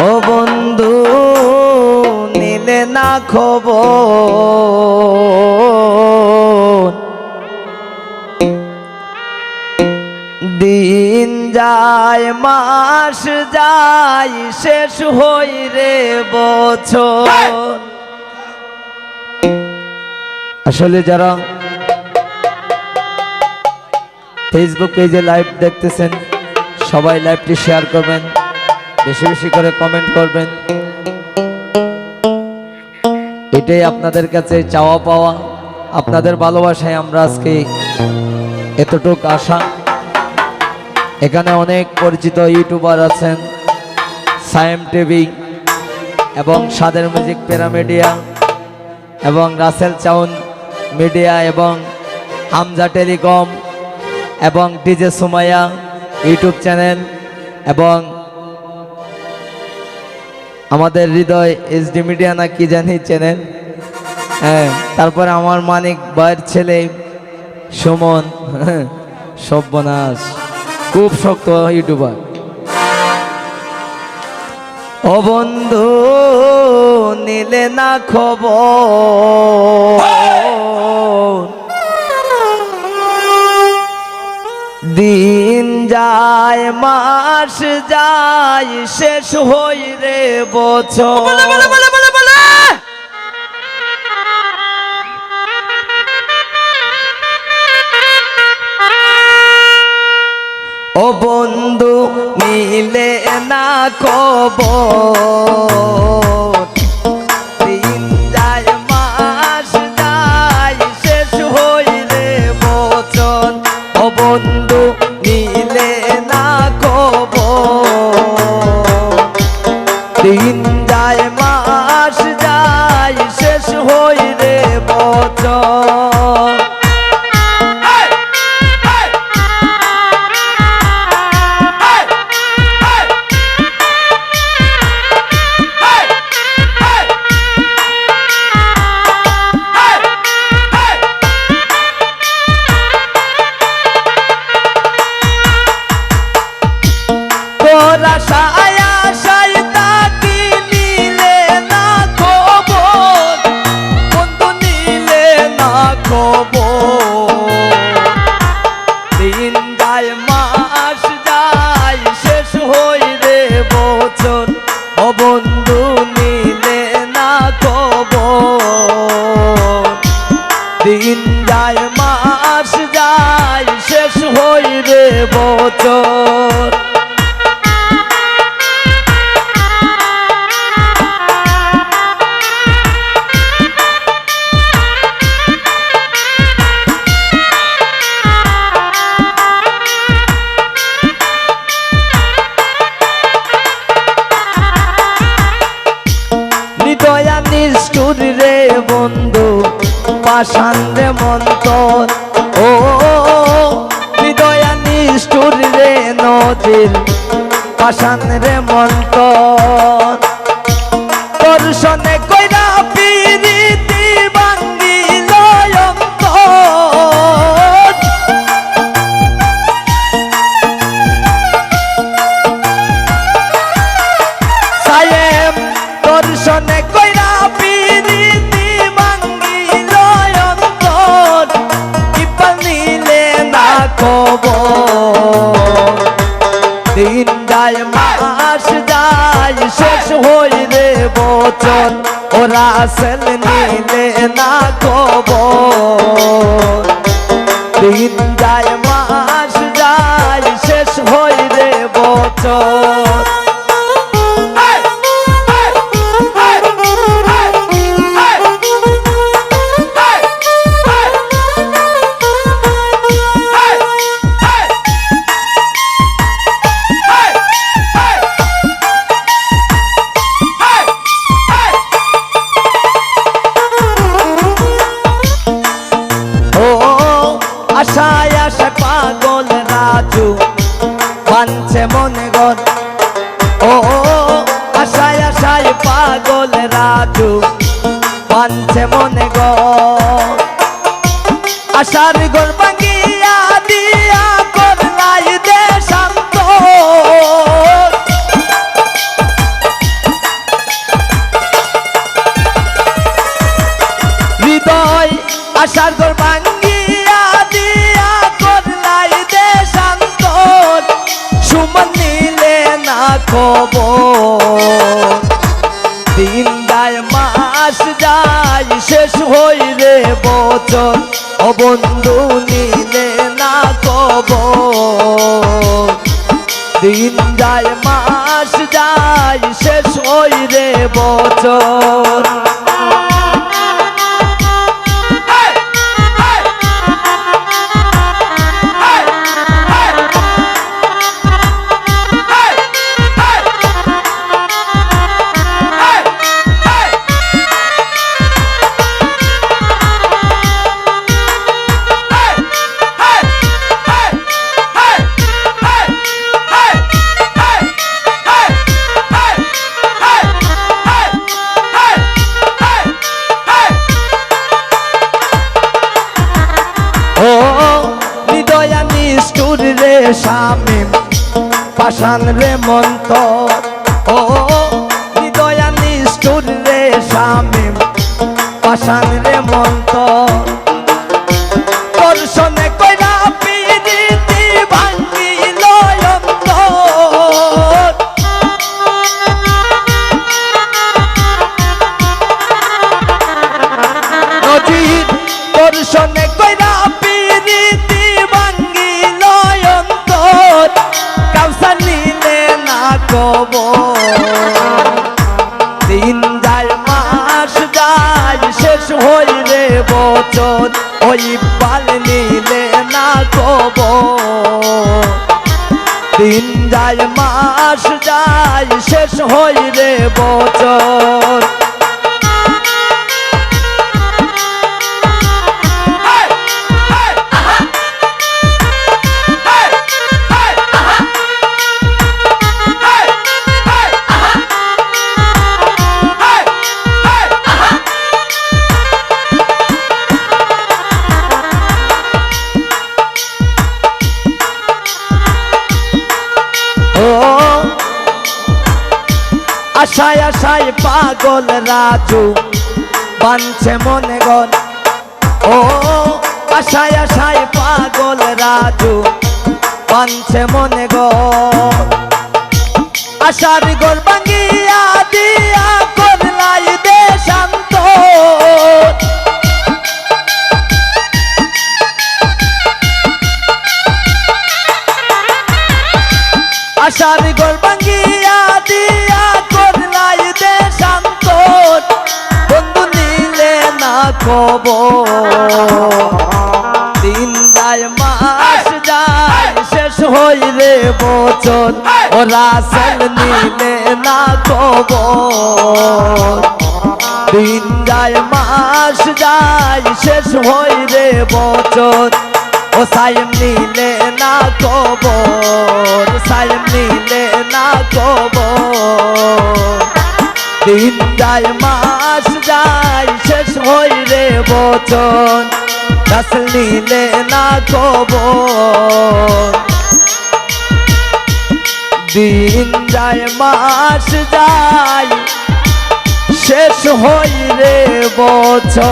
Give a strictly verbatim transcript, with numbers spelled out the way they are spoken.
ও বন্ধু, নিলে না খবর। দিন যায়, মাস যায়, শেষ হই রে বছর। আসলে যারা Facebook পেজে লাইভ দেখতেছেন, সবাই লাইভটি শেয়ার করবেন, বেশি বেশি করে কমেন্ট করবেন। এটাই আপনাদের কাছে চাওয়া পাওয়া, আপনাদের ভালোবাসায় আমরা আজকে এতটুক আসা। এখানে অনেক পরিচিত ইউটিউবার আছেন, সায়েম টিভি এবং সাদের মিউজিক প্যারামিডিয়া এবং রাসেল সাউন্ড মিডিয়া এবং হামজা টেলিকম এবং ডিজে সুমাইয়া ইউটিউব চ্যানেল এবং আমাদের হৃদয় এইচডি মিডিয়া না কি জানি চ্যানেল, হ্যাঁ, তারপরে আমার মানিক ভাইয়ের ছেলে সুমন, সর্বনাশ, খুব শক্ত ইউটিউবার। ও বন্ধু, নিলে না খবর। দিন যায়, মাস যায়, শেষ হই রে বছর। বলে, বলে, বলে, বলে, বলে। ও বন্ধু, নিলে না খবর। দিন যায়, মাস যায়, শেষ হই রে বছর। ও বন্ধু, নিলে না খবর। দিন যায়, মাস যায়, শেষ হই রে বছর। তোর আশায় আশায় থাকি, নিলে না খবর, বন্ধু, নিলে না খবর। দিন যায়, মাস যায়, শেষ হই রে বছর। ও বন্ধু, নিলে না খবর। দিন যায়, মাস যায়, শেষ হই রে বছর। হৃদয়া নিষ্ঠুর রে বন্ধু, পাষাণ রে মন্তর। ও হৃদয়া নিষ্ঠুর রে নজির, পাষাণ রে মন্তর। দর্শনে কইরা পিরিতি ভাঙ্গিল অন্তর। সায়েম দর্শনে কইরা পিরিতি ভাঙ্গিল অন্তর। ইকবাল নিলে না খবর। দিন যায়, মাস যায়, শেষ হই রে বছর। ও রাসেল নিলে না খবর। দিন যায়, মাস যায়, শেষ হই রে বছর। ও আশায় আশায় পাগল রাজু, বানছে মনে ঘর। ও আশায় আশায় পাগল রাজু, বানছে মনে ঘর। আশার ঘর ভাঙ্গিয়া দিয়া করলাই দেশান্তর। খবর। দিন যায় মাস যায়, শেষ হয় রে বছর, ও বন্ধু নিলে না খবর। দিন যায় মাস যায়, শেষ হয় রে বছর। ও নিদয়া নিষ্ঠুর রে শামীম, পাষাণ রে মন্তর। ও নিদয়া নিষ্ঠুর রে শামীম, পাষাণ রে মন্তর। দর্শনে কইরা পিরিতি ভাঙ্গিল অন্তর। নজির দর্শনে কইরা পিরিতি ভাঙ্গিল অন্তর। কাউসার নিলে না খবর। দিন যায় মাস যায়, শেষ হয় রে বছর, ওই পাল নিলে না খবর। দিন যায় মাস যায়, শেষ হয় রে বছর। ও আশায় আশায় পাগল রাজু, বানছে মনে ঘর। ও আশায় আশায় পাগল রাজু, বানছে মনে ঘর। আশার ঘর ভাঙ্গিয়া দিয়া করলাই দেশান্তর। আশার ঘর ভাঙ্গিয়া দিয়া করলাই দেশান্তর। বন্ধু নিলে না খবর। দিন যায় মাস যায়, শেষ হয় রে বছর। ও রাসেল নিলে না খবর। দিন যায় মাস যায়, শেষ হয় রে বছর। ও সাইম নিলে না খবর, সাইম নিলে না খবর। দিন যায় মাস যায়, শেষ হয় রে বছর। রাসেল নিলে না খবর। দিন যায় মাস যায়, শেষ হয় রে বছর।